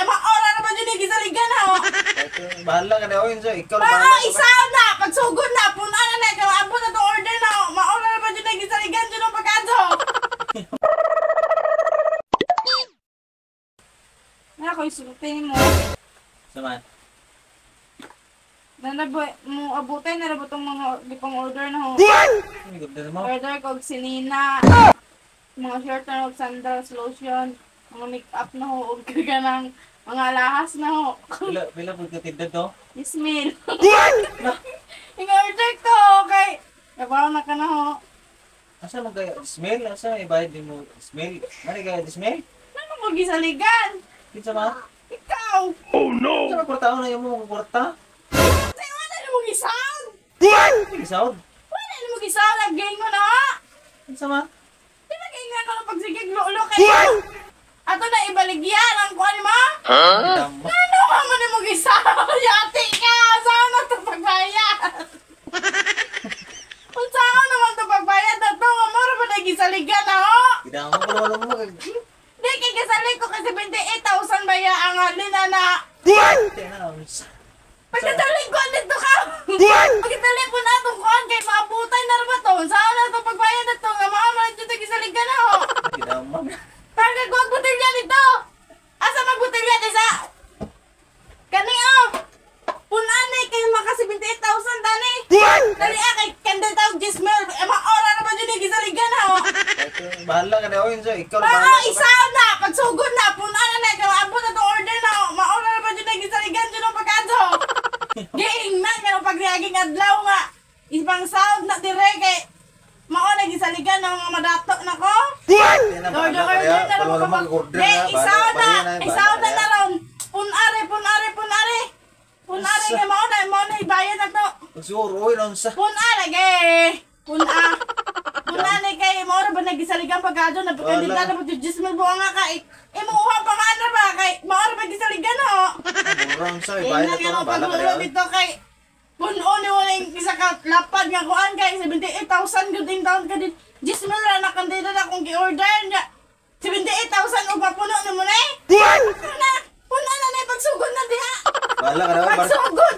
Maora na ba jud ni gisaligan na ho? Bahala ka na oy, so ikaw na Mga bahala. isaw na, pagsugod na, punan na na, ikaw abot na to order na ho. Maora na ba jud ni gisaligan jud ang pagkadto? Na ko isulti mo. Saman. Nanabo mo abutin na ra ba tong mga gipang order na ho? Ano order mo? Order ko og sinina, mga shirt na og sandals, lotion, mga make-up na ho, og kanang mga alahas na ho. Pila pila pud ka tinda to? Ismail. Yung order ko, kay Kabaw na ka na ho. Asa man kay smell? Asa may bayad nimo smell? Mani kay smell? Ano mo gisaligan? Kinsa man? Ikaw! Asa man kwarta na imo kwarta? Kasi wala na mo gisound! Sound. Wala na mo gisound! Ang gingo na ho! Kinsa man? Di ba gingo na pagsigig lolo kayo? Ato na ibaligyan ang kuan mo? Tama. Ano ka man mo gisound? Yati ka! Saan na ito pagbayad? Kung saan naman ito pagbayad na ito, nga mura ba na gisaligan na ho? Gidamo ko naman mo kag. Di kay gisalig ko kasi 28,000 ba ya ang halin na na. Tina. Pagkatalig ko dito ka. Pagkatalig ko na itong kuan kay maabutay na ba to? Saan na ito pagbayad na to? Nga mao man dito gisaligan na ho. Gidamo. Targa ko ang botelya nito. Asa magbotelya di sa? Kani oh. Punan ni kay maka 78,000 dani. Dali ah kay kandel tawag Gismel. Eh maora na ba jud ni gisaligan na ho. Bahala ka na oy, so ikaw na Mga bahala. isaw na, pagsugod na, punan na na, ikaw abot na to order na, ho. Maora na ba jud ni gisaligan jud ang pagkadto. Giing na pero pag niaging adlaw nga ibang sound na dire kay mao na gisaligan ng mga madato na ko. Tina, Order, bahala ka order na. na Wala lang mag order Di, na. isaw na, isaw na na ron. Punare, punare, punare. Punare kay mao na ibayad na to. Siguro oy non sa. Punare kay puna. Punare kay mao ra ba nagisaligan pagkadto na pagkandida na pag jismil buang nga kay imuha pa nga na ba kay mao ra ba gisaligan ho. Murang sa Kaya ibayad na na to. nga Bahala ka paglulo na. dito kay puno ni wala yung isa ka lapad nga kuan kay 78,000 good in taon ka din. Jismil ra na kandida na akong gi-order niya. 78,000 og mapuno ni mo na eh. Puna, puna na na pagsugod na diha. Bahala ka na. Pagsugod